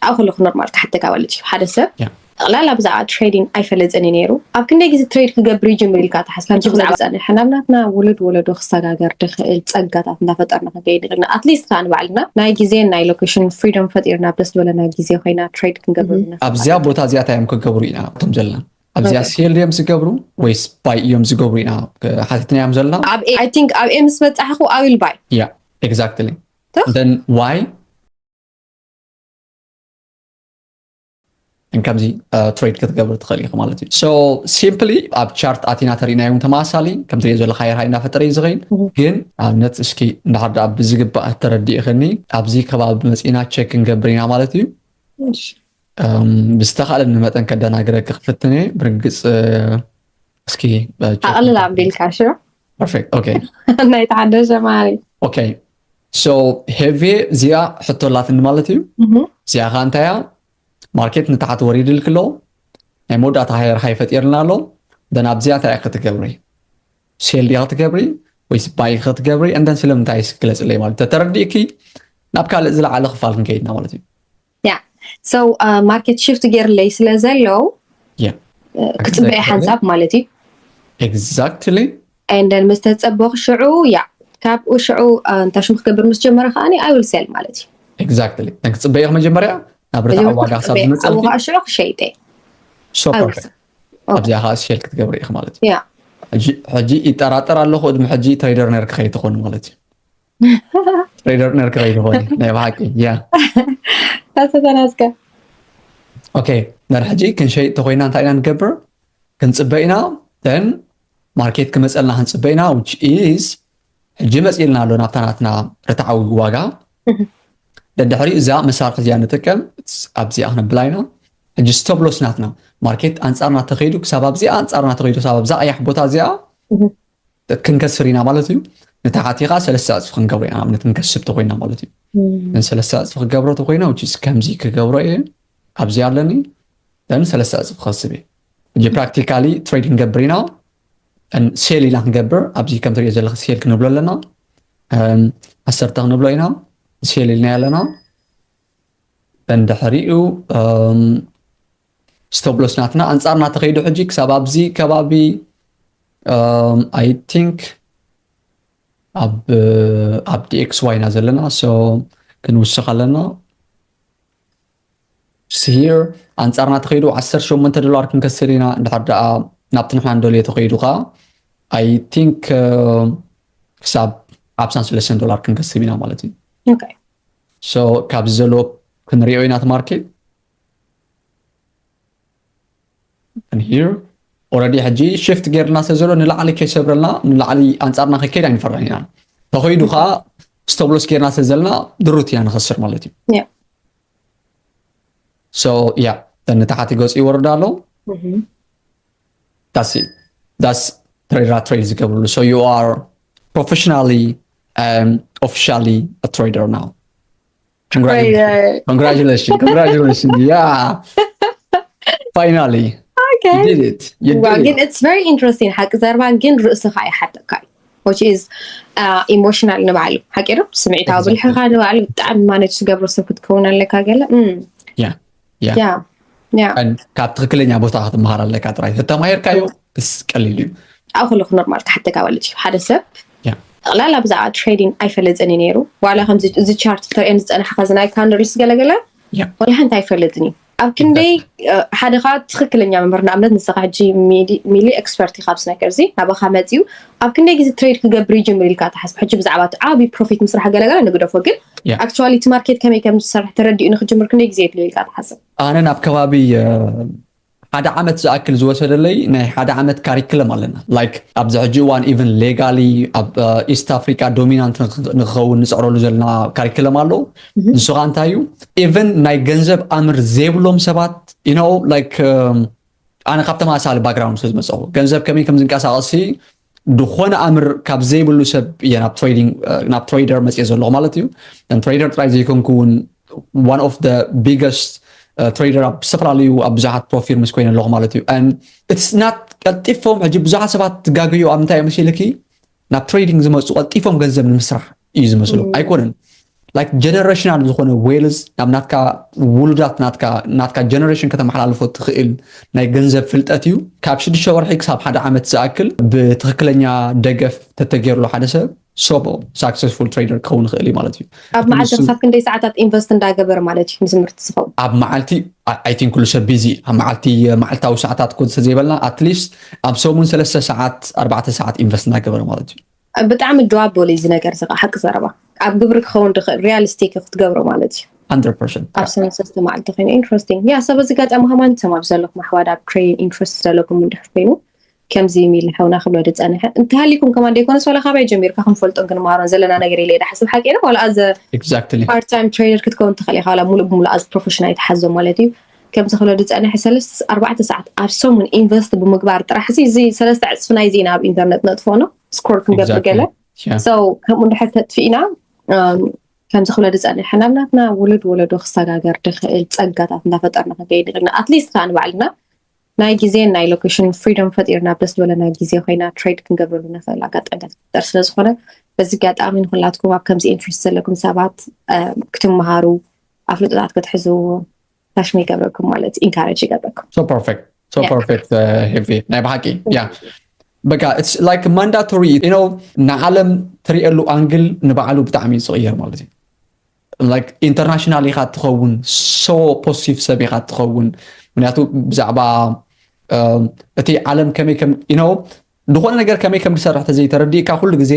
ኣብ ከለኹ ኖርማል ክሓተካ ማለት እዩ። ሓደ ሰብ ጠቕላላ ብዛዕባ ትሬዲንግ ኣይፈለጥን እዩ ነይሩ። ኣብ ክንደይ ግዜ ትሬድ ክገብር ይጅምር ኢልካ ትሓስብ? ከምዚ ብዛዕባ ጸንሐ ናብ ናትና ውሉድ ወለዶ ክሰጋገር ድኽእል ጸጋታት እንዳፈጠርና ክንከይድ ንኽእል ኢና። ኣትሊስት ከኣ ንባዕልና ናይ ግዜን ናይ ሎኬሽን ፍሪደም ፈጢርና ኣብ ደስ ዝበለና ግዜ ኮይና ትሬድ ክንገብር ንኽእል። ኣብዚያ ቦታ እዚኣ እንታይ እዮም ክገብሩ ኢና እቶም ዘለና? ኣብዚኣ ሴል ድዮም ዝገብሩ ወይስ ባይ እዮም ዝገብሩ ኢና ሓቲትና እዮም ዘለና? ኣብ ኤ- I think ኣብ ኤ ምስ በጻሕኹ I will buy። Yeah, exactly. Then why? ከምዚ ትሬድ ክትገብር ትኽእል ኢኻ ማለት እዩ። So simply ኣብ ቻርት ኣቲና ተሪእናዮም ተመሳሳሊ ከምትሪኦ ዘለካ የርሃይ እናፈጠረ እዩ ዝኸይድ። ግን ኣብነት እስኪ እንዳሓዳ ብዝግባእ ተረዲእኽኒ ኣብዚ ከባቢ መፂና ቸክ ክንገብር ኢና ማለት እዩ። ብዝተኻእለኒ መጠን ከደናግረኪ ክፍትን እየ። ብርግፅ እስኪ ኣቕልል ኣቢልካ ሽሮ። Perfect. Okay. ናይ ተሓደሰ ማሪ። Okay. So ሄቪ እዚኣ ሕቶ ኣላትኒ ማለት እዩ። እዚኣ ከዓ እንታይ እያ? ማርኬት ንታሕቲ ወሪድልክ ኣሎ። ናይ መወዳእታ ሃየር ሃይ ፈጢርና ኣሎ። ደን ኣብዚኣ እንታይ ክትገብሪ? ሴል ዲያ ክትገብሪ ወይስ ባይ ክትገብሪ? እንደን ስለምንታይ ግለፅለይ ማለት ተተረዲእኪ ናብ ካልእ ዝለዓለ ክፋል ክንከይድና ማለት እዩ። ያ so ማርኬት ሽፍት ገይርለይ ስለ ዘሎ ክፅበየ ሓንሳብ ማለት እዩ። Exactly. And then ምስ ተፀበኹ ሽዑ ያ ካብኡ ሽዑ እንታይ ሽም ክገብር ምስ ጀመረ ከዓኒ I will sell ማለት እዩ። Exactly. ክፅበየ መጀመርያ ናብ ርትዓዊ ዋጋ ክሳብ ዝመፀልኪ ሽዑ ክሸይጠ ኣብዚኣ ከዓ ሴል ክትገብሪ ኢኺ ማለት እዩ። ሕጂ ይጠራጠር ኣለኹ፣ ቅድሚ ሕጂ ትሬደር ነርኪ ከይትኾኒ ማለት እዩ። ትሬደር ነርኪ ከይትኾኒ ናይ ብሓቂ። ያ ተተናስከ ኦኬ። ነር ሕጂ ክንሸይጥ ተኮይና እንታይ ኢና ንገብር? ክንፅበ ኢና። ን ማርኬት ክመፀልና ክንፅበ ኢና። Which is ሕጂ መፂልና ኣሎ ናብታ ናትና ርትዓዊ ዋጋ። ደድሕሪኡ እዛ መሳርሒ እዚኣ ንጥቀም ኣብዚኣ ክነብላ ኢና። ሕጂ ስቶፕ ሎስ ናትና ማርኬት ኣንፃርና ተኸይዱ ክሳብ ኣብዚኣ ኣንፃርና ተኸይዱ ክሳብ ኣብዛ ቀያሕ ቦታ እዚኣ ክንከስር ኢና ማለት እዩ። ንታሕቲ ከዓ ሰለስተ ዕፅፊ ክንገብሮ ኢና ንኣብነት ክንከስብ ተኮይና ማለት እዩ። ሰለስተ ዕፅፊ ክገብሮ ተኮይና ከምዚ ክገብሮ እየ። ኣብዚ ኣለኒ ሰለስተ ዕፅፊ ክኸስብ እየ። ሕጂ ፕራክቲካሊ ትሬድ ክንገብር ኢና። ሴል ኢና ክንገብር ኣብዚ ከም ትሪኦ ዘለካ ሴል ክንብሎ ኣለና። ዓሰርተ ክንብሎ ኢና። ሴል ኢልና ኣለና። እንድሕሪኡ ስቶፕ ሎስ ናትና ኣንፃርና ተኸይዱ ሕጂ ክሳብ ኣብዚ ከባቢ I think ኣብ ኣብ D X Y ኢና ዘለና። So ክንውስኽ ኣለና። ስሂር ኣንፃርና ተኸይዱ ዓሰርተ ሸሞንተ ዶላር ክንከስር ኢና። እንድሕር ደኣ ናብቲ ንሕና ንደልዮ ተኸይዱ ከዓ I think ክሳብ ሓምሳን ሰለስተን ዶላር ክንከስብ ኢና ማለት እዩ። So ካብዚ ዘሎ ክንሪኦ ኢና እቲ ማርኬት። Here already ሕጂ ሽፍት ጌርና ስለ ዘሎ ንላዕሊ ከይሰብረልና ንላዕሊ ኣንፃርና ከይከይድ ኣይንፈርሕን ኢና። ተኸይዱ ከዓ ስቶፕ ሎስ ጌርና ስለ ዘለና ድሩት ኢና ንኸስር ማለት እዩ። So yeah ንታሕቲ ገፁ ይወርድ ኣሎ። That's it. That's ትሬደር ትሬድ ዝገብርሉ። So you are professionally and officially a trader now. Congratulations. Congratulations. Yeah. Finally. Okay. You did it. You did ግን it's very interesting ሓቂ ዘረባ ግን ርእስኻ ይሓተካ እዩ። Which is ኢሞሽናል ንባዕሉ ሓቂ ዶ ስምዒታዊ ብልሕኻ ንባዕሉ ብጣዕሚ ማነጅ ትገብሮ ሰብ ክትከውን ኣለካ ገለ ካብ ትክክለኛ ቦታ ክትመሃር ኣለካ ጥራይ ተተማሂርካዮ ቀሊል እዩ። ኣብ ከለኹ ኖርማል ክሓተካ ማለት እዩ ሓደ ሰብ ጠቕላላ ብዛዕባ ትሬዲንግ ኣይፈለጥን እዩ ነይሩ። ዋላ ከምዚ እዚ ቻርት ተርእየን ዝፀናሕካ እዚ ናይ ካንደልስ ገለገለ ዋላ ሓንቲ ኣይፈለጥን እዩ። ኣብ ክንደይ ሓደ ካብ ትኽክለኛ መምህር ንኣብነት ንስኻ ሕጂ ሚሊ ኤክስፐርት ኢኻ ኣብዚ ነገር እዚ ናባኻ መፂኡ ኣብ ክንደይ ግዜ ትሬድ ክገብር ይጅምር ኢልካ ትሓስብ? ሕጂ ብዛዕባ እቲ ዓብዪ ፕሮፊት ምስራሕ ገለገለ ንግደፎ፣ ግን ኣክቹዋሊ እቲ ማርኬት ከመይ ከም ዝሰርሕ ተረዲኡ ንክጅምር ክንደይ ግዜ የድልዮ ኢልካ ትሓስብ? ኣነ ናብ ከባቢ ሓደ ዓመት ዝኣክል ዝወሰደለይ ናይ ሓደ ዓመት ካሪክለም ኣለና። ላይክ ኣብዚ ሕጂ እዋን ኢቨን ሌጋሊ ኣብ ኢስት ኣፍሪካ ዶሚናንት ንክኸውን ንፅዕረሉ ዘለና ካሪክለም ኣሎ። ንሱ ከዓ እንታይ እዩ? ኢቨን ናይ ገንዘብ ኣምር ዘይብሎም ሰባት you know like ኣነ ካብ ተመሳሳሊ ባክግራውንድ ስለ ዝመፀኹ ገንዘብ ከመይ ከም ዝንቀሳቐሲ ዝኾነ ኣምር ካብ ዘይብሉ ሰብ እየ ናብ ትሬዲንግ ናብ ትሬደር መፅየ ዘለኹ ማለት እዩ። ትሬደር ጥራይ ዘይኮንኩ እውን one of the biggest ትሬደር ኣብ ዝተፈላለዩ ኣብ ብዙሓት ፕሮፊርምስ ኮይነ ኣለኹ ማለት እዩ። It's not ቀልጢፎም ሕጂ ብዙሓት ሰባት ትጋገዩ ኣብ ምንታይ እዮም መሲልኪ ናብ ትሬዲንግ ዝመፁ ቀልጢፎም ገንዘብ ንምስራሕ እዩ ዝመስሉ ኣይኮነን። like generational ዝኾነ wealth ናብ ናትካ ውሉዳት ናትካ ናትካ generation ከተመሓላልፎ ትኽእል ናይ ገንዘብ ፍልጠት እዩ። ካብ ሽዱሽተ ወርሒ ክሳብ ሓደ ዓመት ዝኣክል ብትኽክለኛ ደገፍ ተተገይርሉ ሓደ ሰብ so successful trader ክኸውን ይኽእል እዩ ማለት እዩ። ኣብ መዓልቲ ክሳብ ክንደይ ሰዓታት ኢንቨስት እንዳገበረ ማለት እዩ ንትምህርቲ ዝኸውን? ኣብ መዓልቲ I think ኩሉ ሰብ busy ኣብ መዓልቲ መዓልታዊ ሰዓታት ኮ ዘይበልና at least ኣብ ሰሙን ሰለስተ ሰዓት ኣርባዕተ ሰዓት ኢንቨስት እንዳገበረ ማለት እዩ። ብጣዕሚ doable እዩ እዚ ነገር እዚ ከዓ ሓቂ ዘረባ። ኣብ ግብሪ ክኸውን ድኽእል realistic ክትገብሮ ማለት እዩ። hundred percent ኣብ ሰሙን ሰለስተ መዓልቲ ኮይኑ interesting። ያ ሰብ እዚ ጋጣሚ ከማን ሰማብ ዘለኩም ኣሕዋት ኣብ trading interest ዘለኩም እንድሕር ኮይኑ ከምዚ ሚል ሓውና ክብሎ ዝፀንሐ እንተሃሊኩም ከማን ደይኮነስ ዋላ ካባይ ጀሚርካ ክንፈልጦን ክንመሃሮን ዘለና ነገር ኢለ እየ ዝሓስብ። ሓቂ ነው ዋላ as exactly part time trader ክትከውን ትኽእል ኢኻ ዋላ ሙሉእ ብሙሉእ as profession ኣይትሓዞ ማለት እዩ። ከምዚ ክብሎ ዝፀንሐ ሰለስተ ኣርባዕተ ሰዓት ኣብ ሰሙን ኢንቨስት ብምግባር ጥራሕ እዚ ሰለስተ ዕፅፊ ናይዚ ኢና ኣብ ኢንተርነት ነጥፎ ነው ስኮር ክንገብር ገለ Yeah. so ከምኡ እንድሕር ተጥፊእና እም፣ ከምዚ ክብሎ ዝፀንሐ ናብ ናትና ውሉድ ወለዶ ክሰጋገር ድኽእል ፀጋታት እንዳፈጠርና ክንከይድ ንኽእልና at least ከዓ ንባዕልና ናይ ግዜን ናይ ሎኬሽን ፍሪዶም ፈጢርና ኣብ ደስ ዝበለና ግዜ ኮይና ትሬድ ክንገብረሉ ንኽእል ኣጋጣሚታት ክፍጠር ስለዝኾነ በዚ ኣጋጣሚ ንኩላትኩም ኣብ ከምዚ ኢንትረስት ዘለኩም ሰባት እም፣ ክትመሃሩ ኣፍልጦታት ክትሕዙ ታሽሚ ይገብረኩም ማለት ኢንካሬጅ ይገብረኩም። so perfect so Yeah. perfect ሄቪ ናይ ብሓቂ yeah በቃ it's like mandatory you know ንዓለም ትሪእሉ ኣንግል ንባዕሉ ብጣዕሚ እዩ ዝቕየር ማለት እዩ። Like international ኢኻ ትኸውን so positive ሰብ ኢኻ ትኸውን ምክንያቱ ብዛዕባ እም፣ እቲ ዓለም ከመይ ከም you know ዝኾነ ነገር ከመይ ከም ዝሰርሕ ተዘይተረዲእካ ኩሉ ግዜ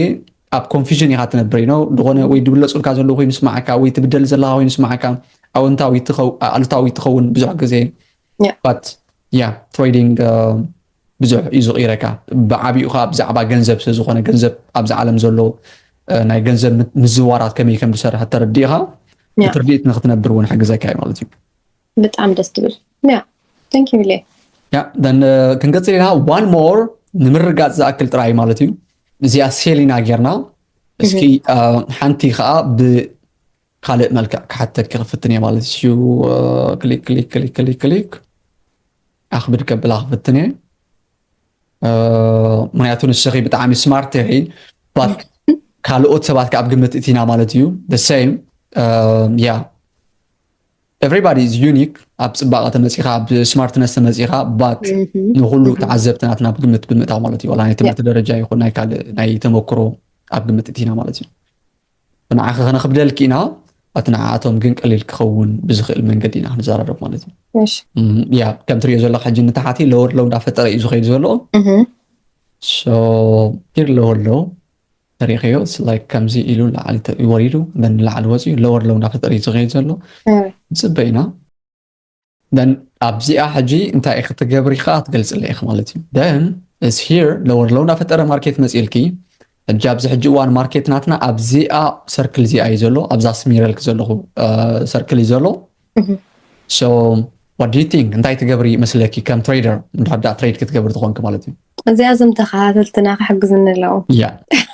ኣብ confusion ኢኻ ትነብር you know ዝኾነ ወይ ድብለፁልካ ዘለዉ ኮይኑ ይስማዓካ ወይ ትብደል ዘለካ ኮይኑ ይስማዓካ ኣወንታዊ ትኸው- ኣሉታዊ ትኸውን ብዙሕ ግዜ Yeah. but yeah trading ብዙሕ እዩ ዝቕይረካ ብዓብኡ ከዓ ብዛዕባ ገንዘብ ስለዝኾነ ገንዘብ ኣብዚ ዓለም ዘሎ እ፣ ናይ ገንዘብ ም- ምዝዋራት ከመይ ከም ዝሰርሕ ተረዲእኻ Yeah. እቲ ርድኢት ንክትነብር እውን ሕግዘካ እዩ ማለት እዩ ብጣዕሚ ደስ ትብል yeah thank you ሚሌ yeah then እ፣ ክንቀፅል ኢና one more ንምርጋፅ ዝኣክል ጥራይ ማለት እዩ እዚኣ ሴል ኢና ጌርና እስኪ እ፣ ሓንቲ ከዓ ብካልእ መልክዕ ክሓተኪ ክፍትን እየ ማለት እዩ እ፣ ክሊክ ክሊክ ክሊክ ክሊክ ክሊክ ኣኽብድ ከብላ ክፍትን እየ እ፣ ምክንያቱ ንስኺ ብጣዕሚ ስማርት ኢኺ but ካልኦት ሰባት ከዓ ኣብ ግምት እቲና ማለት እዩ the same yeah everybody is unique ኣብ ፅባቐ ተመፂኻ ኣብ ስማርትነስ ተመፂኻ but ንኩሉ ተዓዘብቲ ናትና ኣብ ግምት ብምእታው ማለት እዩ ዋላ ናይ ትምህርቲ ደረጃ ይኹን ናይ ካልእ ናይ ተመክሮ ኣብ ግምት እቲና ማለት እዩ ንዓኺ ከነኽብደልኪ ኢና እቲ ንዓኣቶም ግን ቀሊል ክኸውን ብዝኽእል መንገዲ ኢና ክንዘራረብ ማለት እዩ እሺ ያ ከም ትሪኦ ዘለኻ ሕጂ ንታሓቲ lower low እንዳፈጠረ እዩ ዝኸይድ ዘሎ እህ so here lower low ተሪኸዮ like ከምዚ ኢሉ ላዕሊ ተ- ወሪዱ then ንላዕሊ ወፂኡ lower low እንዳፈጠረ እዩ ዝኸይድ ዘሎ እህ ንፅበ ኢና then ኣብዚኣ ሕጂ እንታይ ኢኺ ትገብሪ ከዓ ትገልፅለይ ኢኺ ማለት እዩ then is here lower low እንዳፈጠረ ማርኬት መፂልኪ ሕጂ ኣብዚ ሕጂ እዋን ማርኬት ናትና ኣብዚኣ ሰርክል እዚኣ እዩ ዘሎ ኣብዛ ስሚረልክ ዘለኹ ሰርክል እዩ ዘሎ እህ so what do you think እንታይ ትገብሪ ይመስለኪ ከም ትሬደር እንድሕር ደኣ ትሬድ ክትገብሪ ትኾንኪ ማለት እዩ እዚኣ እዞም ተኸታተልትና ክሕግዝኒ ኣለዎም ያ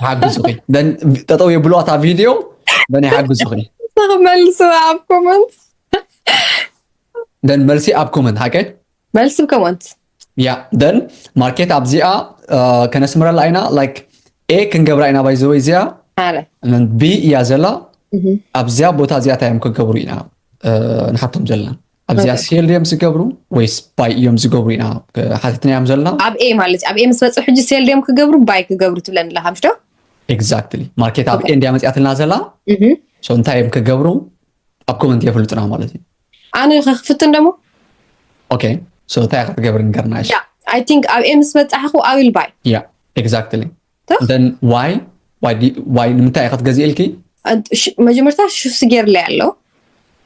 ሓግዙኺ then ጠጠው የብልዋ እታ ቪድዮ then ይሓግዙኺ ክመልሱ ኣብ ኮመንት then መልሲ ኣብ ኮመንት ሓቀ መልሲ ኣብ ኮመንት ያ then ማርኬት ኣብዚኣ እ፣ ከነስምረላ ኢና like A ክንገብራ ኢና by the way እዚኣ ኣረ ቢ እያ ዘላ እህ ኣብዚኣ ቦታ እዚኣ እንታይ እዮም ክገብሩ ኢና እ፣ ንሓቶም ዘለና ኣብዚኣ Okay. ሴል ድዮም ዝገብሩ ወይስ ባይ እዮም ዝገብሩ ኢና ሓቲትናዮም ዘለና ኣብ ኤ ማለት እዩ ኣብ ኤ ምስ መፅኡ ሕጂ ሴል ድዮም ክገብሩ ባይ ክገብሩ ትብለኒ ኣለካ ምሽ ዶ exactly ማርኬት ኣብ ኤ እንድያ መፅኣትና ዘላ እህ so እንታይ እዮም ክገብሩ ኣብ ኮመንት የፍልጡና ማለት እዩ ኣነ ከክፍትን ደሞ okay so እንታይ ክትገብር ንገርና እሺ yeah I think ኣብ ኤ ምስ በፃሕኹ I will buy yeah exactly ቶ? then why why do- why ንምንታይ ኢኻ ትገዝእልኪ ኣንት- ሽ- መጀመርታ ሽፍት ገይርለይ ኣሎ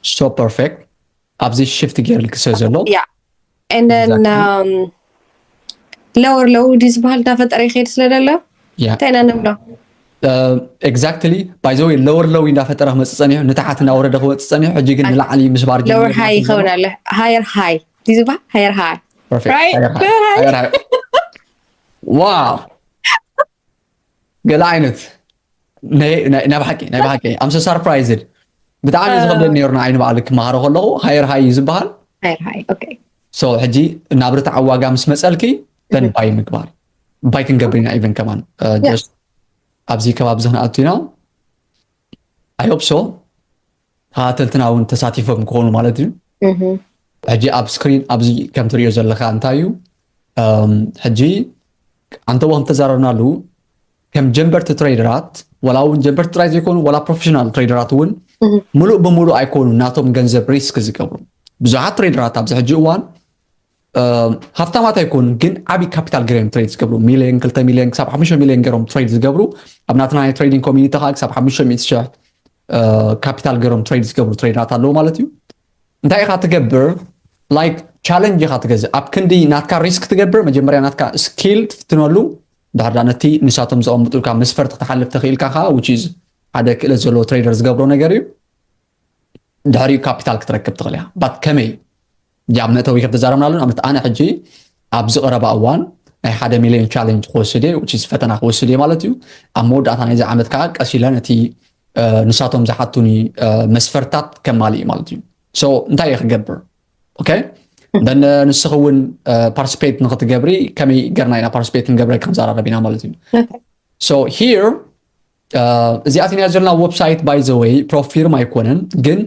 so perfect ኣብዚ ሽፍት ገይርልኪ ስለ ዘሎ yeah and then Exactly. um, lower low ድዩ ዝበሃል እንዳፈጠረ ይኸይድ ስለ ዘሎ yeah እንታይ ኢና ንብሎ exactly by the way lower low እንዳፈጠረ ክመፅእ ፀኒሑ ንታሓት እናወረደ ክወፅእ ፀኒሑ ሕጂ ግን ንላዕሊ ምስ ባርጌን lower ገይርና high ስለ ዘሎ- ይኸውን ኣሎ higher high ድዩ ዝበሃል higher high perfect Right? higher high Lower high. higher high wow ገለ ዓይነት ናይ ናይ- ናይ ብሓቂ ናይ ብሓቂ I'm so surprised ብጣዕሚ እዩ ዝኸብደኒ ነይሩ ንዓይ ንባዕሉ ክመሃሮ ከለኹ higher high እዩ ዝበሃል higher high okay so ሕጂ ናብ ርትዓዊ ዋጋ ምስ መፀልኪ then buy ምግባር buy ክንገብር ኢና even ከማን እ፣ Yeah. just ኣብዚ ከባቢ እዚ ክንኣቱ ኢና I hope so ተኸታተልትና እውን ተሳቲፎም ክኾኑ ማለት እዩ። ሕጂ ኣብ ስክሪን ኣብዚ ከም ትሪኦ ዘለኻ እንታይ እዩ? ሕጂ ኣንተቦ ከም ተዛረብናሉ ከም ጀንበርቲ ትሬደራት፣ ዋላ እውን ጀንበርቲ ጥራይ ዘይኮኑ ዋላ ፕሮፌሽናል ትሬደራት እውን ምሉእ ብምሉእ ኣይኮኑ ናቶም ገንዘብ ሪስክ ዝገብሩ። ብዙሓት ትሬደራት ኣብዚ ሕጂ እዋን ሃፍታማት ኣይኮኑን፣ ግን ዓብዪ ካፒታል ገይሮም ትሬድ ዝገብሩ፣ ሚሊዮን ክልተ ሚሊዮን ክሳብ ሓሙሽተ ሚሊዮን ገይሮም ትሬድ ዝገብሩ፣ ኣብ ናትና ናይ ትሬዲንግ ኮሚኒቲ ከዓ ክሳብ ሓሙሽተ ሚእቲ ሽሕ ካፒታል ገይሮም ትሬድ ዝገብሩ ትሬደራት ኣለዉ ማለት እዩ። እንታይ ኢኻ ትገብር? ላይክ ቻለንጅ ኢኻ ትገዝእ። ኣብ ክንዲ ናትካ ሪስክ ትገብር፣ መጀመርያ ናትካ ስኪል ትፍትነሉ፣ ድሕር ዳ ነቲ ንሳቶም ዘቐምጡልካ መስፈርት ክትሓልፍ ተኽኢልካ ከዓ which is ሓደ ክእለት ዘለዎ ትሬደር ዝገብሮ ነገር እዩ። ድሕሪኡ ካፒታል ክትረክብ ትኽእል እያ። ባት ከመይ? ጃብ መእተዊ ከም ተዛረብናሉ ንኣብነት ኣነ ሕጂ ኣብዚ ቀረባ እዋን ናይ ሓደ ሚሊዮን ቻለንጅ ክወስድ እየ which is ፈተና ክወስድ እየ ማለት እዩ። ኣብ መወዳእታ ናይዚ ዓመት ከዓ ቀስ ኢለ ነቲ ንሳቶም ዝሓቱኒ መስፈርታት ከማልእ ማለት እዩ። So እንታይ እየ ክገብር? ኦኬ፣ then ንስኺ እውን ፓርቲስፔት ንክትገብሪ ከመይ ገርና ኢና ፓርቲስፔት ክንገብረ ክንዘራረብ ኢና ማለት እዩ። So here እዚኣትንያ ዘለና ዌብሳይት by the way ፕሮፊርም ኣይኮነን፣ ግን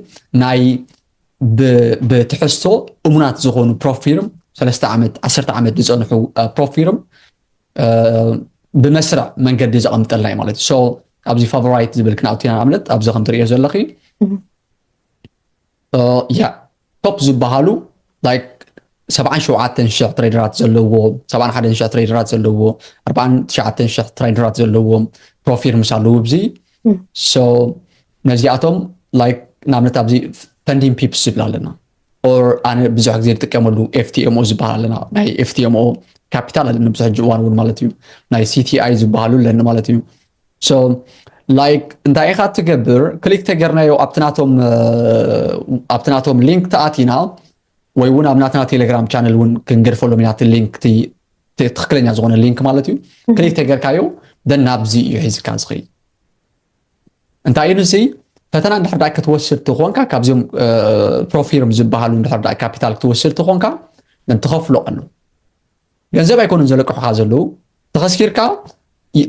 ናይ ብትሕዝቶ እሙናት ዝኾኑ ፕሮፊርም ሰለስተ ዓመት ዓሰርተ ዓመት ዝፀንሑ ፕሮፊርም ብመስርዕ መንገዲ ዘቐምጠልና እዩ ማለት እዩ። So ኣብዚ ፋቨራይት ዝብል ክንኣቱ ኢና። ንኣብነት ኣብዚ ከም ትሪኦ ዘለኺ ያ ቶፕ ዝበሃሉ ላይክ ሰብዓን ሸውዓተን ሽሕ ትሬደራት ዘለዎ፣ ሰብዓን ሓደን ሽሕ ትሬደራት ዘለዎ፣ ኣርባዓን ትሽዓተን ሽሕ ትሬደራት ዘለዎ ፕሮፊርምስ ኣለዉ ኣብዚ። So ነዚኣቶም ላይክ ንኣብነት ኣብዚ ፈንዲንግ ፒፕስ ዝብል ኣለና። ኦር ኣነ ብዙሕ ግዜ ዝጥቀመሉ ኤፍቲኤምኦ ዝበሃል ኣለና። ናይ ኤፍቲኤምኦ ካፒታል ኣለኒ ብዙሕ ሕጂ እዋን እውን ማለት እዩ። ናይ ሲቲኣይ ዝበሃሉ ኣለኒ ማለት እዩ። So ላይክ እንታይ ኢኻ ትገብር? ክሊክ ተገርናዮ ኣብቲ ናቶም ኣብቲ ናቶም ሊንክ ተኣቲና ወይ እውን ኣብ ናትና ቴሌግራም ቻነል እውን ክንገድፈሎም ኢና። እቲ ሊንክ ትክክለኛ ዝኾነ ሊንክ ማለት እዩ። ክሊክ ተገርካዮ then ናብዚ እዩ ሒዝካ ዝኸይድ። እንታይ እዩ ንዚ ፈተና እንድሕር ዳኣ ክትወስድ ትኾንካ ካብዚኦም ፕሮፊርም ዝበሃሉ እንድሕር ዳኣ ካፒታል ክትወስድ ትኾንካ then ትኸፍሎ ኣሎ። ገንዘብ ኣይኮኑን ዘለቅሑኻ ዘለዉ። ተኸስኪርካ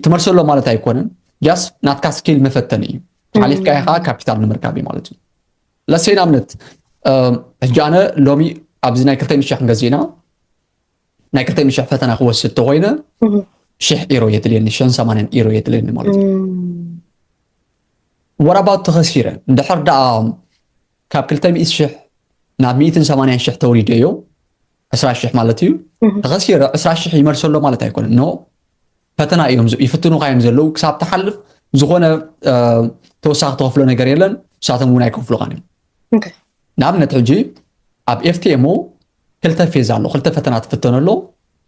ትመልሰሎ ማለት ኣይኮነን። ጃስ ናትካ ስኪል መፈተኒ እዩ። ሓሊፍካ ኢኻ ካፒታል ንምርካብ እዩ ማለት እዩ። ለሰይ ንኣብነት ሕጂ ኣነ ሎሚ ኣብዚ ናይ ክልተ ሚእቲ ሽሕ ክንገዝእ ኢና። ናይ ክልተ ሚእቲ ሽሕ ፈተና ክወስድ ተኮይነ ሽሕ ኢሮ የድልየኒ፣ ሽሕን ሰማንያን ኢሮ የድልየኒ ማለት እዩ። ወራባት ተኸሲረ እንድሕር ደኣ ካብ ክልተ ሚእቲ ሽሕ ናብ ሚእትን ሰማንያን ሽሕ ተውሪደዮ ዕስራ ሽሕ ማለት እዩ። ተኸሲረ ዕስራ ሽሕ ይመልሰሎ ማለት ኣይኮነን። ኖ ፈተና እዮም ይፍትኑካ እዮም ዘለዉ። ክሳብ ትሓልፍ ዝኾነ ተወሳኺ ተኸፍሎ ነገር የለን። ንሳቶም እውን ኣይከፍሉኻን እዮም። ንኣብነት ሕጂ ኣብ ኤፍቲኤምኦ ክልተ ፌዝ ኣሎ፣ ክልተ ፈተና ትፍተነሎ።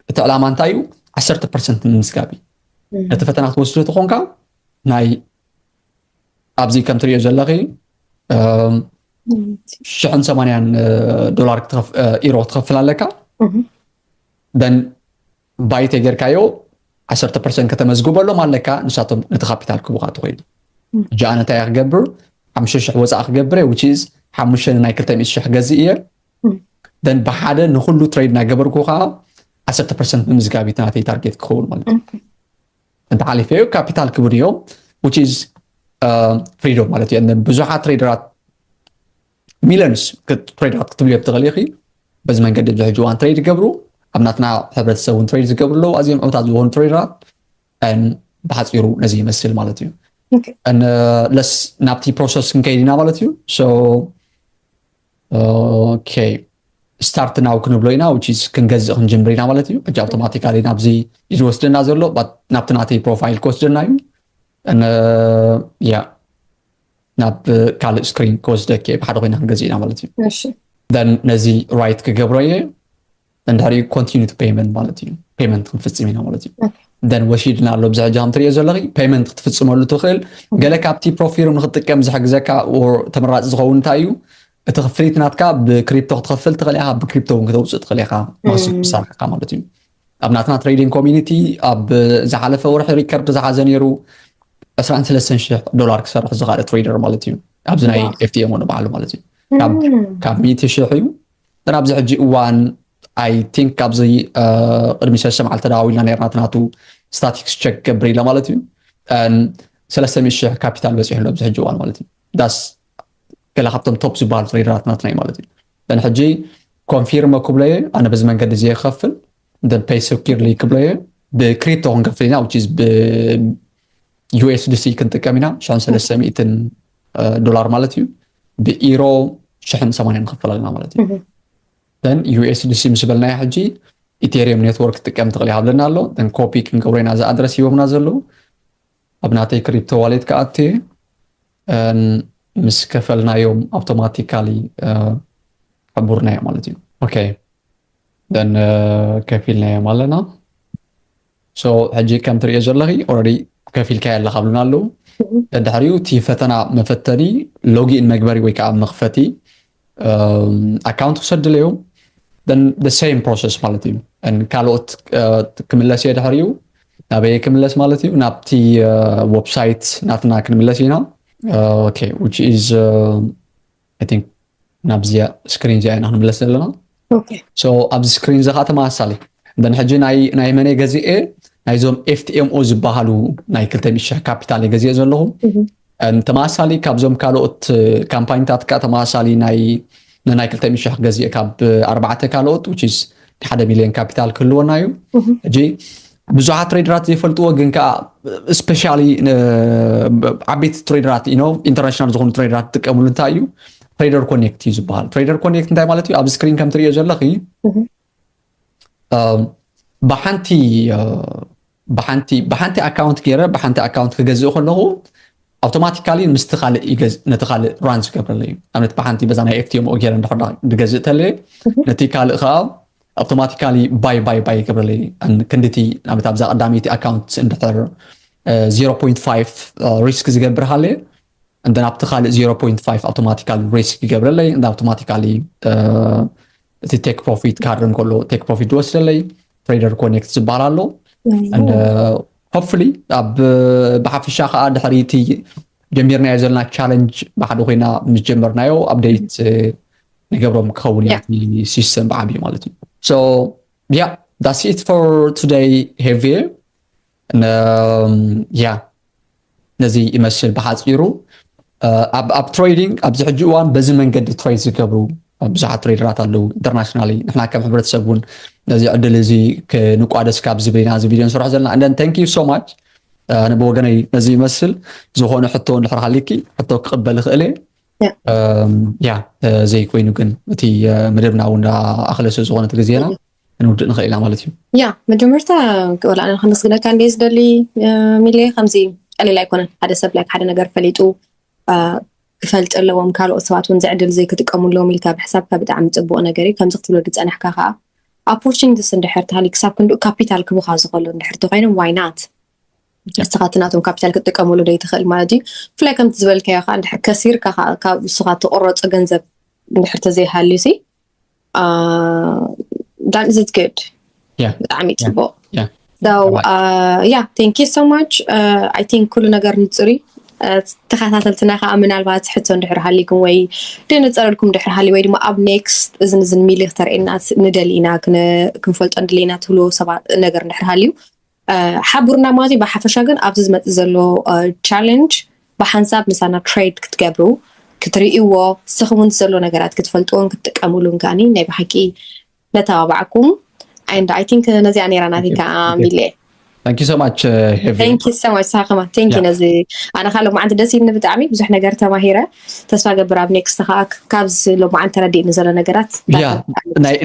እቲ ዕላማ እንታይ እዩ? ዓሰርተ ፐርሰንት ንምምዝጋብ እዩ። ነቲ ፈተና ክትወስዶ ተኾንካ ናይ ኣብዚ ከም ትሪኦ ዘለኺ ሽሕን ሰማንያን ዶላር ኢሮ ክትኸፍል ኣለካ። ደን ባይ ተጌርካዮ ዓሰርተ ፐርሰንት ከተመዝግበሎም ኣለካ። ንሳቶም ነቲ ካፒታል ክቡካ ትኮይኑ። ሕጂ ኣነ እንታይ ክገብር? ሓሙሽተ ሽሕ ወፃእ ክገብር እየ which is ሓሙሽተ ናይ ክልተ ሚእቲ ሽሕ ገዝእ እየ። ደን ብሓደ ንኩሉ ትሬድ እናገበርኩ ከዓ ዓሰርተ ፐርሰንት ምምዝጋብ እዩ ናተይ ታርጌት ክኸውን ማለት እዩ። እንተሓሊፈዮ ካፒታል ክብን እዮም which is ፍሪዶም ማለት እዩ። ብዙሓት ትሬደራት ሚሊዮንስ ትሬደራት ክትብልዮ ትኽእል ኢኺ። በዚ መንገዲ ኣብዚ ሕጂ እዋን ትሬድ ይገብሩ፣ ኣብ ናትና ሕብረተሰብ እውን ትሬድ ዝገብሩ ኣለዉ። ኣዝዮም ዕውታት ዝኾኑ ትሬደራት ብሓፂሩ ነዚ ይመስል ማለት እዩ። ለስ ናብቲ ፕሮሰስ ክንከይድ ኢና ማለት እዩ። ኦኬ ስታርት ናው ክንብሎ ኢና which is ክንገዝእ ክንጅምር ኢና ማለት እዩ። ሕጂ ኣውቶማቲካሊ ናብዚ እዩ ዝወስደና ዘሎ፣ ናብቲ ናተይ ፕሮፋይል ክወስደና እዩ። ያ ናብ ካልእ ስክሪን ክወስደክ ብሓደ ኮይና ክንገዝእ ኢና ማለት እዩ። ነዚ ራይት ክገብሮ እየ። እንድሕሪኡ ኮንቲኒ ቱ ፔመንት ማለት እዩ። ፔመንት ክንፍፅም ኢና ማለት እዩ። ደን ወሲድና ኣሎ ብዚ ሕጂ ከም ትሪኦ ዘለኺ ፔመንት ክትፍፅመሉ ትኽእል። ገለ ካብቲ ፕሮፊርም ንክትጥቀም ዝሕግዘካ ተመራፂ ዝኸውን እንታይ እዩ? እቲ ክፍሊት ናትካ ብክሪፕቶ ክትኸፍል ትኽእል ኢኻ፣ ብክሪፕቶ እውን ክተውፅእ ትኽእል ኢኻ። ማክሲም ክሳርካ ማለት እዩ። ኣብ ናትና ትሬዲንግ ኮሚኒቲ ኣብ ዝሓለፈ ወርሒ ሪከርድ ዝሓዘ ነይሩ ዕስራን ሰለስተን ሽሕ ዶላር ክሰርሕ ዝኽኣለ ትሬደር ማለት እዩ። ኣብዚ ናይ ኤፍቲኤም ንባዕሉ ማለት እዩ። ካብ ሚእቲ ሽሕ እዩ። ግን ኣብዚ ሕጂ እዋን ኣይ ቲንክ ካብዚ ቅድሚ ሰለስተ መዓልቲ ተደዋዊልና ነርና እቲ ናቱ ስታቲክስ ቸክ ገብር ኢለ ማለት እዩ። ሰለስተ ሚእቲ ሽሕ ካፒታል በፂሑ ኣሎ ኣብዚ ሕጂ እዋን ማለት እዩ። ዳስ ገለ ካብቶም top ዝበሃሉ ትሬደራት ናትና እዩ ማለት እዩ። ን ሕጂ ኮንፊርም ክብለየ ኣነ በዚ መንገዲ እዚ ክኸፍል፣ ን pay securely ክብለየ ብክሪፕቶ ክንከፍል ኢና፣ which is ብ U S D C ክንጥቀም ኢና፣ ሽሕን ሰለስተ ሚእትን ዶላር ማለት እዩ። ብኢሮ ሽሕን ሰማንያን ንኸፍል ኣለና ማለት እዩ። ን U S D C ምስ በልናዮ ሕጂ ኢቴሪየም ኔትወርክ ትጥቀም ትኽእል ይሃብለና ኣሎ። ን ኮፒ ክንገብሮ ኢና፣ እዚ ኣድረስ ሂቦምና ዘለዉ ኣብ ናተይ ክሪፕቶ ዋሌት ክኣትየ ምስ ከፈልናዮም ኣውቶማቲካሊ ሕቡርናዮ ማለት እዩ። ኦኬ፣ ን ከፊልናዮም ኣለና። So ሕጂ ከም ትሪኦ ዘለኺ ኦረዲ ከፊልካ ኣለካ ብሉና ኣለዉ። ድሕሪኡ እቲ ፈተና መፈተኒ ሎጊን መግበሪ ወይ ከዓ መኽፈቲ ኣካውንት ክሰድለዮም። Same process ማለት እዩ። ካልኦት ክምለስ እየ ድሕሪኡ ናበየ ክምለስ ማለት እዩ? ናብቲ ዌብሳይት ናትና ክንምለስ ኢና። Okay, which is I think ናብዚኣ ስክሪን እዚኣ ኢና ክንምለስ ዘለና። So ኣብዚ ስክሪን እዚ ከዓ ተመሳሳሊ ን ሕጂ ናይ መነ ገዚኤ ናይዞም F T M O ዝበሃሉ ናይ ክልተ ሚእቲ ሺሕ ካፒታል እየ ገዚኤ ዘለኹ። ተመሳሳሊ ካብዞም ካልኦት ካምፓኒታት ከዓ ተመሳሳሊ ናይ ነናይ ክልተ ሚእቲ ሺሕ ገዚኤ ካብ ኣርባዕተ ካልኦት which is ሓደ ሚሊዮን ካፒታል ክህልወና እዩ። ሕጂ ብዙሓት ትሬደራት ዘይፈልጥዎ ግን ከዓ ስፔሻሊ ዓበይቲ ትሬደራት ኢኖ ኢንተርናሽናል ዝኾኑ ትሬደራት ዝጥቀምሉ እንታይ እዩ? ትሬደር ኮኔክት እዩ ዝበሃል። ትሬደር ኮኔክት እንታይ ማለት እዩ? ኣብ ስክሪን ከም ትሪኦ ዘለኺ ብሓንቲ ብሓንቲ ብሓንቲ ኣካውንት ገይረ ብሓንቲ ኣካውንት ክገዝእ ከለኹ ኣውቶማቲካሊ ምስቲ ካልእ ነቲ ካልእ ራን ዝገብረለይ እዩ። ኣብነት ብሓንቲ በዛ ናይ F T M O ገይረ እንድሕር ድገዝእ ተለየ ነቲ ካልእ ከዓ ኣውቶማቲካሊ ባይ ባይ ባይ ይገብረለይ። ክንድቲ ኣብነት ኣብዛ ቀዳመይቲ ኣካውንት እንድሕር zero point five ሪስክ ዝገብር ሃለየ እንደ ናብቲ ካልእ zero point five ኣውቶማቲካሊ ሪስክ ይገብረለይ። እንደ ኣውቶማቲካሊ እቲ ቴክ ፕሮፊት ክሃርም ከሎ ቴክ ፕሮፊት ዝወስደለይ ትሬደር ኮኔክት ዝበሃል ኣሎ። Hopefully ኣብ ብሓፈሻ ከዓ ድሕሪ እቲ ጀሚርናዮ ዘለና ቻለንጅ ብሓደ ኮይና ምስ ጀመርናዮ ኣፕደይት ንገብሮም ክኸውን እዩ እቲ ሲስተም ብዓብዩ ማለት እዩ። So yeah, that's it for today, Javier. ያ ነዚ ይመስል ብሓፂሩ። ኣብ ትሬዲንግ ኣብዚ ሕጂ እዋን በዚ መንገዲ ትሬድ ዝገብሩ ብዙሓት ትሬደራት ኣለዉ ኢንተርናሽናሊ። ንሕና ከም ሕብረተሰብ እውን ነዚ ዕድል እዚ ክንቋደስ ካብ ዝብል ኢና እዚ ቪድዮ ንሰርሖ ዘለና። And then thank you so much። ኣነ ብወገነይ ነዚ ይመስል። ዝኾነ ሕቶ እንድሕር ሃሊኪ ሕቶ ክቕበል ይኽእል እየ። ያ ዘይኮይኑ ግን እቲ መደብና እውን ኣኽለ ስለ ዝኾነ እቲ ግዜና ክንውድእ ንኽእል ኢና ማለት እዩ። ያ መጀመርታ ወላ ኣነ ከመስግነካ እንደ ዝደሊ ሚለ ከምዚ ቀሊል ኣይኮነን። ሓደ ሰብ ላይ ሓደ ነገር ፈሊጡ ክፈልጥ ኣለዎም፣ ካልኦት ሰባት እውን ዝዕድል እዚ ክጥቀሙ ኣለዎም ኢልካ ብሕሳብካ ብጣዕሚ ፅቡቅ ነገር እዩ። ከምዚ ክትብሎ ዝፀናሕካ ከዓ ኦፖርቹኒቲስ እንድሕር ተሃልዩ ክሳብ ክንድኡ ካፒታል ክቡካ ዝኽእሉ እንድሕር ተኮይኖም why not? ንስኻ እቲ ናቶም ካፒታል ክትጥቀመሉ ዶ ይትኽእል ማለት እዩ። ብፍላይ ከምቲ ዝበልካዮ ከዓ እንድሕር ከሲርካ ከዓ ካብ ንስኻ ትቆረፆ ገንዘብ እንድሕር ተዘይሃልዩ ሲ that is good። ብጣዕሚ ፅቡቅ። Yeah, thank you so much. I think ኩሉ ነገር ንፁር እዩ። ተኸታተልትና ከዓ ምናልባት ሕቶ እንድሕር ሃሊኩም ወይ ድንፀረልኩም እንድሕር ሃልዩ ወይ ድማ ኣብ ኔክስት እዝን እዝን ሚሊ ክተርእየና ንደሊ ኢና ክንፈልጦ ንደሊ ኢና ትብልዎ ሰባት ነገር እንድሕር ሃልዩ ሓቡርና ማለት እዩ። ብሓፈሻ ግን ኣብዚ ዝመፅእ ዘሎ ቻለንጅ ብሓንሳብ ምሳና ትሬድ ክትገብሩ ክትርእይዎ ንስኹም እውን ዘሎ ነገራት ክትፈልጥዎን ክትጥቀምሉን ከዓኒ ናይ ብሓቂ ነተባባዕኩም። And I think ነዚኣ ነይራ ናተይ ከዓ ሚሌ። Thank you so much, Heavy. Thank you so much. ንስኻ ከማን thank you ነዚ ኣነ ከዓ ሎማዓንቲ ደስ ኢልኒ ብጣዕሚ ብዙሕ ነገር ተማሂረ። ተስፋ ገብር ኣብ ኔክስት ከዓ ካብዚ ሎማዓንቲ ተረዲእኒ ዘሎ ነገራት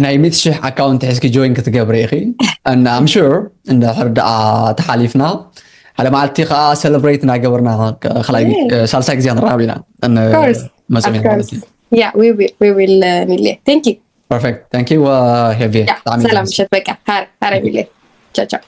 ናይ ሚእቲ ሽሕ ኣካውንት ሒዝኪ ጆይን ክትገብሪ ኢኺ። And I'm sure እንድሕር ደኣ ተሓሊፍና ሓደ መዓልቲ ከዓ ሰለብሬት እናገበርና ካልኣይ ሳልሳይ ግዜ ንራኸብ ኢና። መፅም ማለት እዩ። Yeah, we will, we will, ሚሌ. Thank you. Perfect. Thank you, Heavy. ሰላም ምሸት በቃ ሃረ ሃረ ሚሌ. ቻው ቻው።